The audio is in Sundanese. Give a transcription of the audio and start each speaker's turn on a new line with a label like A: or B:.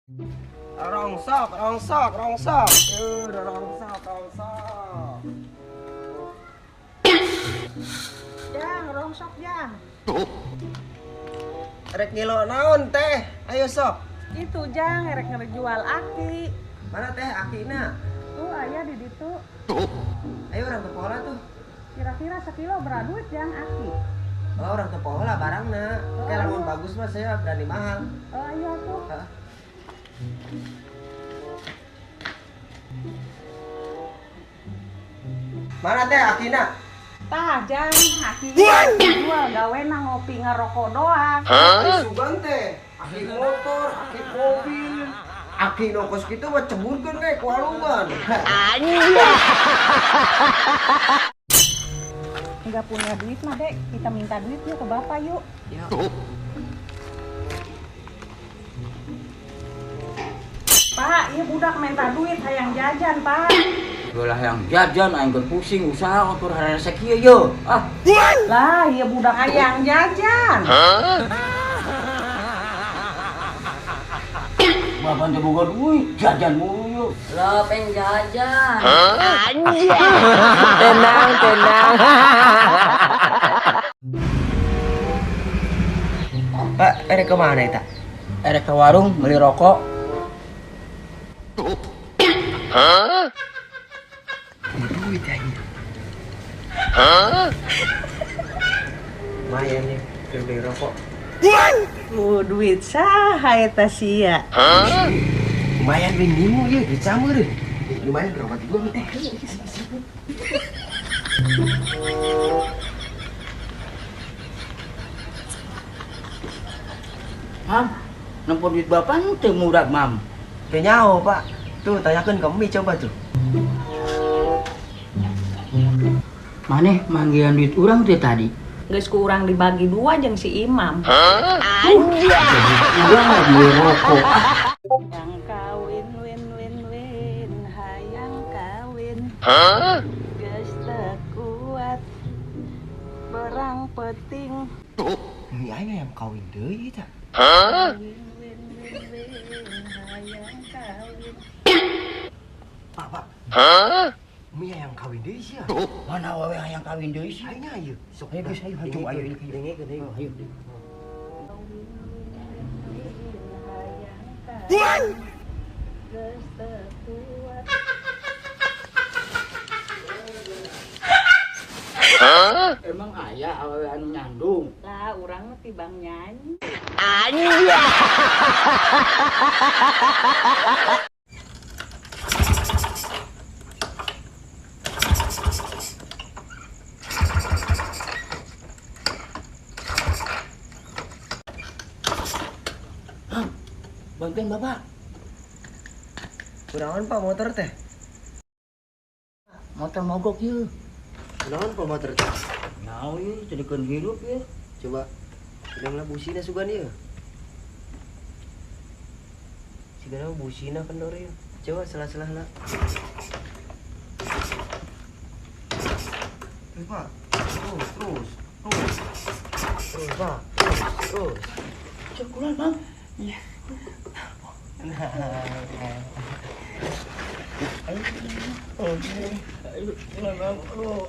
A: Rongsok, rongsok, rongsok. Rongsok, rongsok.
B: Jang, rongsok jang.
A: Rek ngilo naon teh? Ayo sok.
B: Itu jang, rek ngejual aki.
A: Mana teh akina?
B: Tuh aya di ditu.
A: Ayo orang teu pola tuh.
B: Kira-kira sekilo berapa duit jang aki?
A: Oh, orang teu pola barangna. Kayak lamun bagus mah saya berani mahal.
B: Oh, ayo tuh.
A: Hah? Mana teh akina?
B: Tah jang, aki jual gawena ngopi ngerokok doang.
A: Aki sugan teh, aki motor, aki mobil, aki nongkos gitu mah ceburkeun we ku walungan.
B: Nggak punya duit mah dek, kita minta duit yuk ke bapak yuk.
A: Ya.
B: Pak, iya budak minta duit hayang jajan pak.
C: Lah yang jajan aing keur pusing usaha kotor hararese kieu yo. Ah.
B: Lah, iya budak hayang jajan.
C: Bapak teu boga duit, jajan mulu yo.
D: Lah pengen jajan.
A: Tenang, tenang. Pak, erek kemana eta?
C: Erek ke warung beli rokok.
A: Duit aing. Lumayan nih, keur beli rokok.
B: Duit saha eta sia?
A: Lumayan beli nimu ye, duit sama deh. Lumayan berobat gua teh.
C: Mam, nempo duit bapak teu murah, Mam.
A: Teu nyaho, Pak. Tuh, tanyakeun ke Umi coba tuh.
C: Maneh manggilan duit urang teh tadi.
B: Geus ku urang dibagi dua jeung si Imam.
C: Urang mah beli rokok.
B: Hayang kawin win win win, hayang kawin. Geus teu kuat perang peting.
A: Umi aing hayang kawin deui eta.
B: Win win win win, hayang kawin.
A: Pak, Pak. Umi hayang kawin deui sia.
C: Mana wae hayang kawin deui sih?
A: Aing ayo. Sok
C: Ayo geus ayo hayu ayo
A: dengekeun ayo.
C: Ayo.
B: Geus teu kuat.
C: Emang aya awewe anu nyandung?
B: Lah urang mah tibang nyanyi.
C: Bantuin bapak.
A: Kunaon Pak motor teh?
C: Motor mogok yeuh.
A: Kunaon Pak motor teh?
C: Nyaho yeuh, tadikeun hirup yeuh.
A: Coba sedanglah busina sugan ieu. Sigana busina kendor ieu. Coba sela-selahna. Terus Pak. Terus, terus, terus. Terus Pak. Terus, terus.
C: Cek kulan, Bang.
A: Iya. Nah.
C: Ayo, pulang, Bang. Aduh.